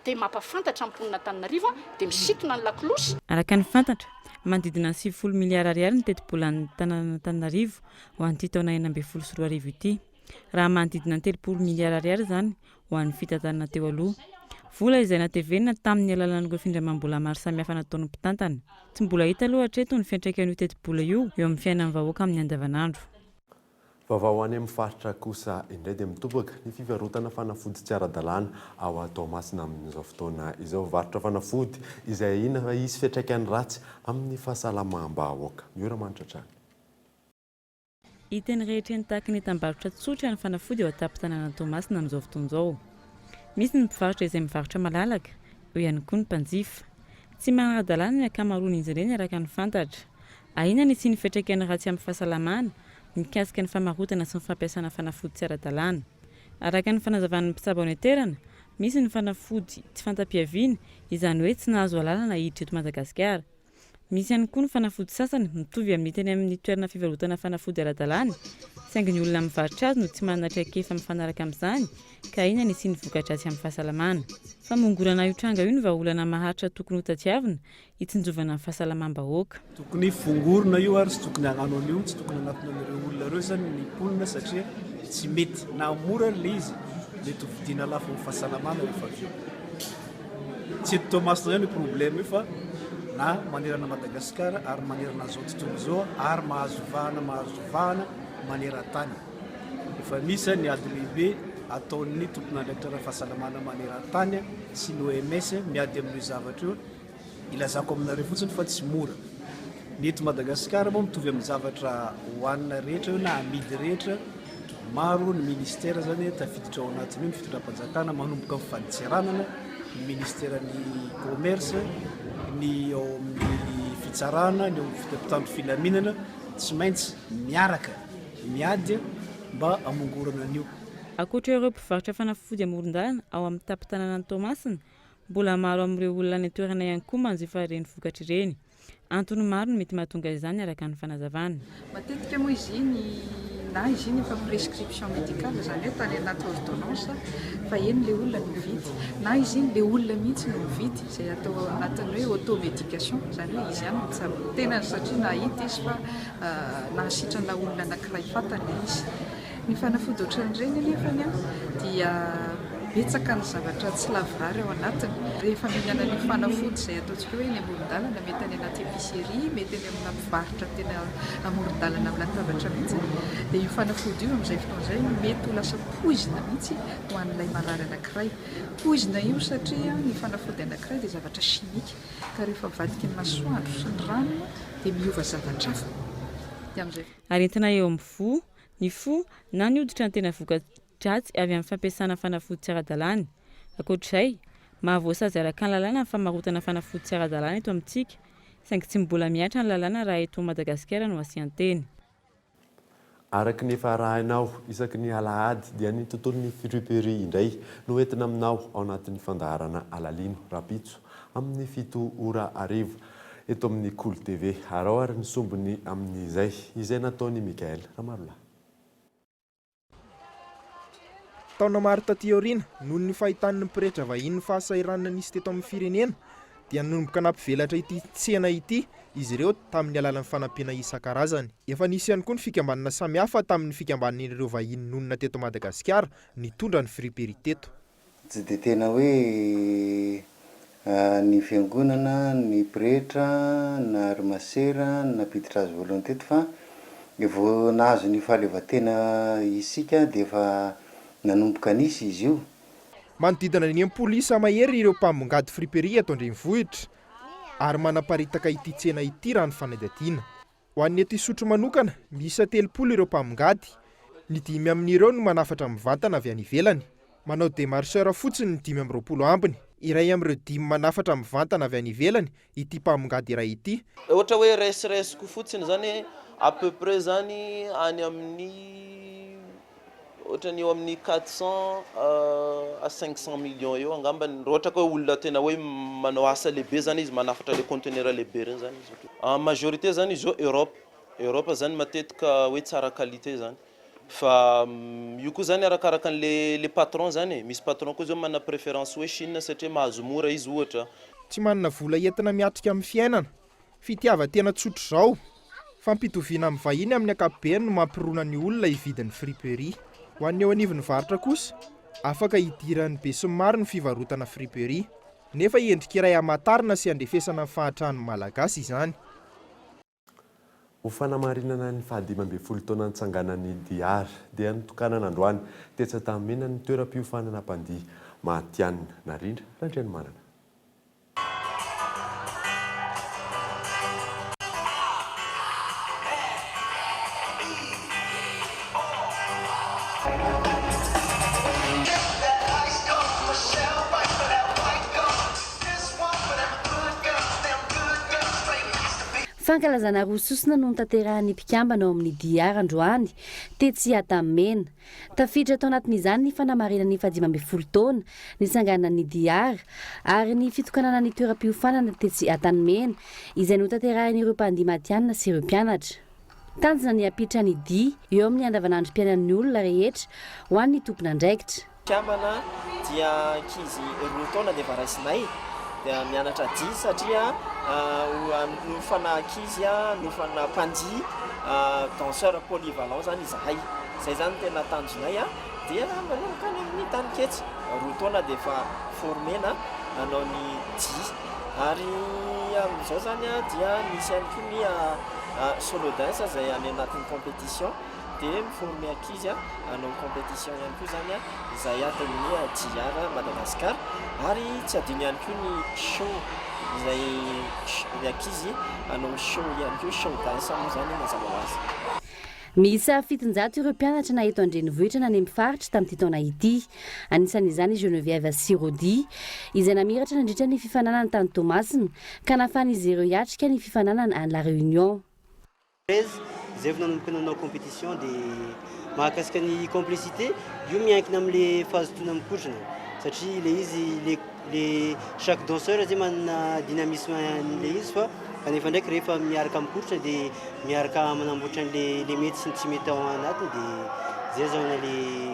dia mampafantatra ny mponin'Antananarivo dia misintona ny lakolosy. Araka ny fantatra, manodidina ny 90 miliara ariary ny tetibolan'ny tanànan'Antananarivo ho an'ity taona 2016 ity. Raha manodidina ny 30 miliara ariary izany ho an'ny fitantanana teo aloha. Vola izay natevenina tamin'ny alalan'ireo findramam-bola maro samihafa nataon'ny mpitantana. Tsy mbola hita aloha hatreto ny fiantraikan'io tetibola io eo amin'ny fiainan'ny vahoaka amin'ny andavanandro. Vaovao any amin'ny faritra kosa indray dia mitobaka ny fivarotana fanafody tsy ara-dalàna ao Toamasina amin'izao fotoana izao. Varotra fanafody izay ahiana fa hisy fiantraikany ratsy amin'ny fahasalamam-bahoaka. Miora manitra hatrany. Hita eny rehetra eny tahaka ny entam-barotra tsotra ny fanafody eo an-tampon-tanànan'i Toamasina amin'izao fotoana izao. Misy ny mpivarotra izay mivarotra malalaka, eo ihany koa ny mpanjifa. Tsy manara-dalàna ny ankamaroan'izy ireny araka ny fantatra. Ahiana ny hisian'ny fiantraikany ratsy amin'ny fahasalamana mikasika ny famarotana sy ny fampiasana fanafody tsy ara-dalàna. Araka ny fanazavan'ny mpitsabo any an-toerana, misy ny fanafody tsy fanta-piaviana, izany hoe tsy nahazo alalana hiditra eto Madagasikara. Misy ihany koa ny fanafody sasany mitovy amin'ny hita eny amin'ny toerana fivarotana fanafody ara-dalàna, saingy ny olona mivarotra azy no tsy manana traikefa mifanaraka amin'izany ka ahiana ny hisian'ny voka-dratsy amin'ny fahasalamana. Famongorana io tranga io no vahaolana maharitra tokony hotadiavina hitsinjovana ny fahasalamam-bahoaka. Tokony fongorina io ary tsy tokony hagnano an'io, tsy tokony hanatona an'ireo olona ireo zany ny mponina satria tsy mety. Na mora ary le izy, mety ho vidiana lafo amin'ny fahasalamana rehefa avy eo. Tsy eto Toamasina ihany io problème io fa na manerana Madagascar ary manerana izao tontolo izao ary mahazo vahana mahazo vahana maneran-tany. Efa misy ny ady lehibe ataon'ny tompon'andraikitra ara-fahasalamana maneran-tany sy ny OMS miady amin'io zavatra io. Ilazako aminareo fotsiny fa tsy mora. Ny eto Madagasikara moa mitovy amin'ny zavatra hohanina rehetra io na amidy rehetra, maro ny ministera zany tafiditra ao anatin'io, ny fitondram-panjakana manomboka amin'ny fadintseranana, ny ministeran'ny commerce, ny ao amin'ny fitsarana, ny ao amin'ny mpitandro filaminana, tsy maintsy miaraka miady mba hamongorana an'io. Ankoatra ireo mpivarotra fanafody amoron-dalana ao amin'ny tampon-tanànan'i Toamasina, Mbola maro amin'ireo olona any an-toerana ihany koa manjifa ireny vokatra ireny. Antony maro no mety mahatonga izany araka ny fanazavana. Matetika moa izy iny na izy iny efa prescription médicale izany hoe tany anaty ordonnance fa eny ilay olona no mividy na izy iny ilay olona mihitsy no mividy izay atao anatin'ny hoe automédication izany hoe izy ihany no mitsabo ny tenany satria nahita izy fa nahasitrana olona anankiray fantany ilay izy. Ny fanafody ohatran'ireny anefany dia betsaka ny zavatra tsy lavorary ao anatiny. Rehefa mihinana an'io fanafody izay ataontsika hoe eny amoron-dalana, mety any anaty épicerie, mety eny amina mpivarotra tena amoron-dalana amin'ny latabatra mihitsy, dia io fanafody io amin'izay fotoana izay mety ho lasa poizina mihitsy ho an'ilay marary anankiray. Poizina io satria ny fanafody anankiray dia zavatra chimique ka rehefa avadiky ny masoandro sy ny rano dia miova zavatra hafa. Dia amin'izay. Aretina eo amin'ny voa Ny fo na ny hoditra no tena voka-dratsy avy amin'ny fampiasana fanafody tsy ara-dalàna. Ankoatra izay, mahavoasazy araka ny lalàna ny famarotana fanafody tsy ara-dalàna eto amintsika, saingy tsy mbola mihatra ny lalàna raha eto Madagasikara no asian-teny. Araka ny efa arahinao isaky ny alahady dia ny tontolon'ny friperie indray no entina aminao ao anatin'ny fandaharana Alalino rahampitso amin'ny 7 ora hariva. Eto amin'ny Kolo TV. Araho ary ny sombiny amin'izay, izay nataon'i Michaël Ramarolahy. Taona maro taty aoriana, noho ny fahitan'ny pretra vahiny ny fahasahiranana nisy teto amin'ny firenena, dia nanomboka nampivelatra ity tsena ity izy ireo tamin'ny alalan'ny fanampiana isan-karazany. Efa nisy ihany koa ny fikambanana samihafa tamin'ny fikambanan'ireo vahiny nonina teto Madagasikara nitondra ny friperie teto. Tsy dia tena hoe ny fiangonana, ny pretra na ry masera no nampiditra azy voalohany teto fa vao nahazo ny fahaleovantena isika dia efa nanomboka nisy izy io. Manodidina ny 60 isa mahery ireo mpamongady friperie eto an-drenivohitra ary manaparitaka ity tsena ity raha ny fanadihadiana. Ho an'ny eto Isotry manokana, miisa 30 ireo mpamongady. Ny dimy amin'ireo no manafatra mivantana avy any ivelany. Manao démarcheur fotsiny ny 25 ambiny. Iray amin'ireo dimy manafatra mivantana avy any ivelany ity mpamongady iray ity. Ohatra hoe raisiraisiko fotsiny zany à peu près zany any amin'ny Ohatrany eo amin'ny 400 à 500 millions eo angambany raha ohatra ka hoe olona tena hoe manao asa lehibe zany izy manafatra le conteneur lehibe reny zany izy. En majorité zany izy io Europe, Europe zany matetika hoe tsara qualité zany fa io koa zany arakaraka an'le le patron zany e, misy patron koa zao manana préférence hoe Chine satria mahazo mora izy ohatra. Tsy manana vola entina miatrika amin'ny fiainana. Fitiavan-tena tsotr'izao. Fampitoviana amin'ny vahiny amin'ny ankapobeny no mampirona ny olona hividy ny friperie. Ho an'ny eo anivon'ny varotra kosa, afaka hidiran'ny besinimaro ny fivarotana friperie. Nefa endrika iray hamantarana sy handrefesana ny fahantran'ny Malagasy izany. Ho fanamarinana ny faha-15 taona nitsanganan'ny DR dia notokanana androany tetsy Antanimena ny toeram-piofanana mpandihy matihanina Narindra Randrianomanana. Fankalazana roa sosona no notanterahan'ny mpikambana ao amin'ny DR androany, tetsy Antanimena. Tafiditra tao anatin'izany ny fanamarihana ny faha-15 taona nitsanganan'ny DR ary ny fitokanana ny toeram-piofanana tetsy Antanimena, izay notanterahin'ireo mpandihy matihanina sy ireo mpianatra. Tanjona ny hampiditra ny dihy eo amin'ny andavanandrom-piainan'ny olona rehetra ho an'ny tompon'andraikitra. Mpikambana dia ankizy 2 taona dia efa raisinay dia mianatra dihy satria nofana ankizy, nofana mpandihy, danseur polyvalent zany izahay. Izay zany no tena tanjonay dia manomboka any amin'ny taninketsa, 2 taona dia efa former-na hanao ny dihy ary amin'izao zany dia misy ihany koa ny Solo dance izay any anatin'ny competition dia mi-former ankizy hanao competition ihany koa izany izahay ato amin'ny JR Madagascar ary tsy adino ihany koa ny show izay ny ankizy hanao show ihany koa, show dance moa izany mazava ho azy. Miisa 700 ireo mpianatra na eto an-drenivohitra na any amin'ny faritra tamin'ity taona ity. Anisan'izany i Geneviève sy Rody, izay namiratra nandritra ny fifaninanana tany Toamasina, ka nahafahan'izy ireo hiatrika ny fifaninanana any La Réunion. 13, Izay vao nanomboka nanao compétition dia mahakasika ny complicité, io miankina amin'le fahazotoana mikotrana satria le izy le le chaque danseur zay manana dynamisme an'le izy fa kanefa ndraiky rehefa miaraka mikotrana dia miaraka manamboatra an'le le mety sy ny tsy mety ao anatiny dia zay azahoana le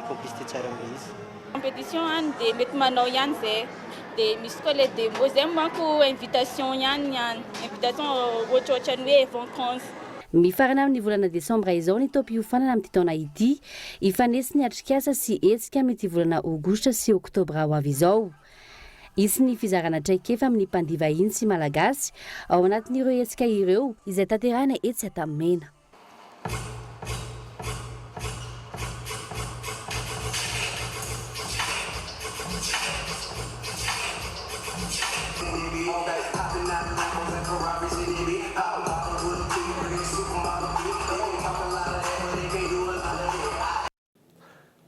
complicité tsara amin'le izy. Compétition any dia mety manao ihany zay dia misy koa le démo zay manko invitation ihany ny any, invitation ohatrohatran'ny hoe vancance. Mifarana amin'ny volana desambra izao ny taom-piofanana amin'ity taona ity. Hifanesy ny atrikasa sy hetsika amin'ity volana aogositra sy oktobra ho avy izao. Hisy ny fizarana traikefa amin'ny mpandihy vahiny sy malagasy ao anatin'ireo hetsika ireo izay tanterahina etsy Antanimena.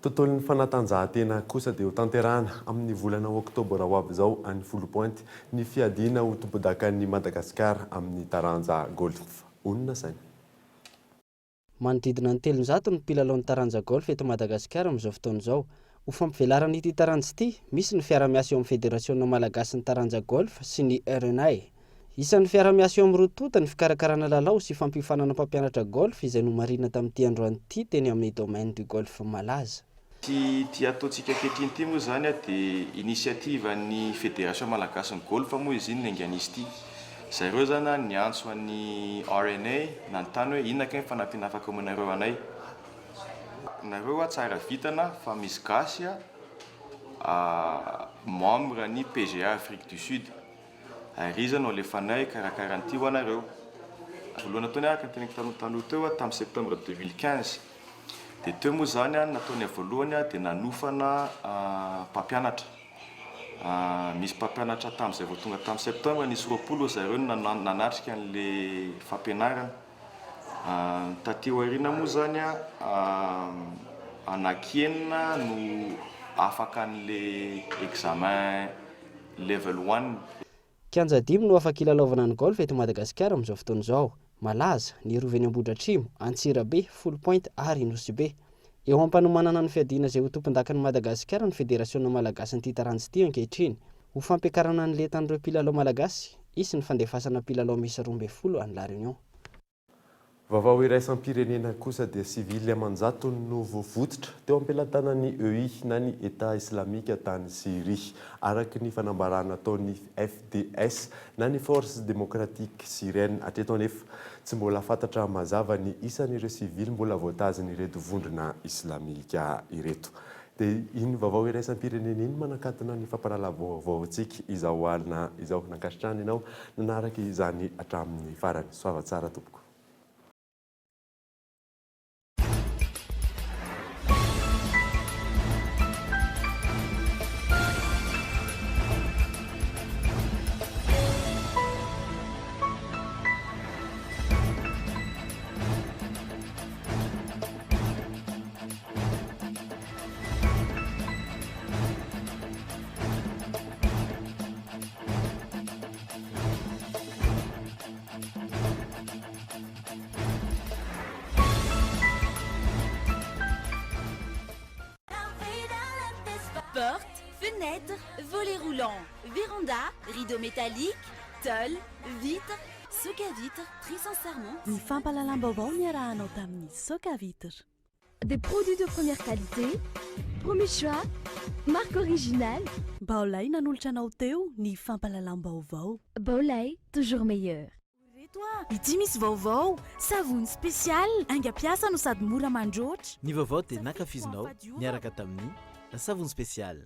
Tontolon'ny fanatanjahantena kosa dia hotanterahana amin'ny volana oktobra ho avy izao any Foulpointe ny fiadiana ho tompondakan'i Madagasikara amin'ny taranja golf. Onona saina. Manodidina ny 300 ny mpilalao ny taranja golf eto Madagasikara amin'izao fotoana izao. Ho fampivelarana ity taranja ity, misy ny fiara-miasa eo amin'ny Federasiona malagasin'ny taranja golf sy ny RNA. Isan'ny fiara-miasa eo amin'ny roa tonta ny fikarakarana lalao sy fampiofanana mpampianatra golf izay nomarihina tamin'ity androany ity teny amin'ny Domaine du Golf Malaza. Ity ataontsika ankehitriny ity moa izany dia initiative an'ny Federation Malagasin'ny Golf moa izy iny niaingan'izy ity. Zareo izany niantso an'ny RNA nanontany hoe inona kay ny fanampiana afaka omenareo anay. Nareo tsara vintana fa misy gasy membre ny PGA Afrique du Sud ary iza no alefanay hikarakara an'ity ho anareo. Voalohany nataony araka ny teneniko taloha taloha teo tamin'ny septembre 2015. Dia teo moa izany ny nataonay voalohany dia nanofana mpampianatra. Misy mpampianatra tamin'izay vao tonga tamin'ny septembre nisy 20 zareo no nanatrika an'ilay fampianarana. Taty aoriana moa izany anaky enina no afaka an'ilay examen level one. Kianja dimy no afaka ilalaovana ny golf eto Madagasikara amin'izao fotoana izao, Malaza, ny Rova eny Ambohidratrimo, Antsirabe, Foulpointe ary Nosy-Be. Eo am-panomanana ny fiadiana izay ho tompondakan'i Madagasikara ny Federasiona malagasin'ity taranja ity ankehitriny. Ho fampiakarana ny lentan'ireo mpilalao malagasy, hisy ny fandefasana mpilalao miisa 12 any La Réunion. Vaovao iraisam-pirenena kosa dia sivily aman-jatony no voavototra teo am-pelatanan'ny EI na ny Etat Islamika tany Syria, araka ny fanambarana ataon'ny FDS na ny Forces Démocratiques Syriennes. Hatreto anefa, tsy mbola fantatra mazava ny isan'ireo sivily mbola voatazin'ireto vondrona islamika ireto. Dia iny vaovao iraisam-pirenena iny manakatona ny fampahalalam-baovaontsika izao alina izao. Nankasitrahana ianao nanaraka izany hatramin'ny farany. Soava tsara tompoko. Porte, fenêtre, volet roulant, véranda, rideau métallique, tôle, vitre, Soka Vitre, très sincèrement. Ny fampahalalam-baovao niarahanao tamin'ny Soka Vitre. Des produits de première qualité, premier choix, marque originale. Baolai nanolotra anao teo ny fampahalalam-baovao. Baolai, toujours meilleur. Reto a! Ity misy vaovao! Savony spécial, haingam-piasa no sady mora mandroatra. Ny vaovao dia nankafizinao niaraka tamin'ny savony spécial.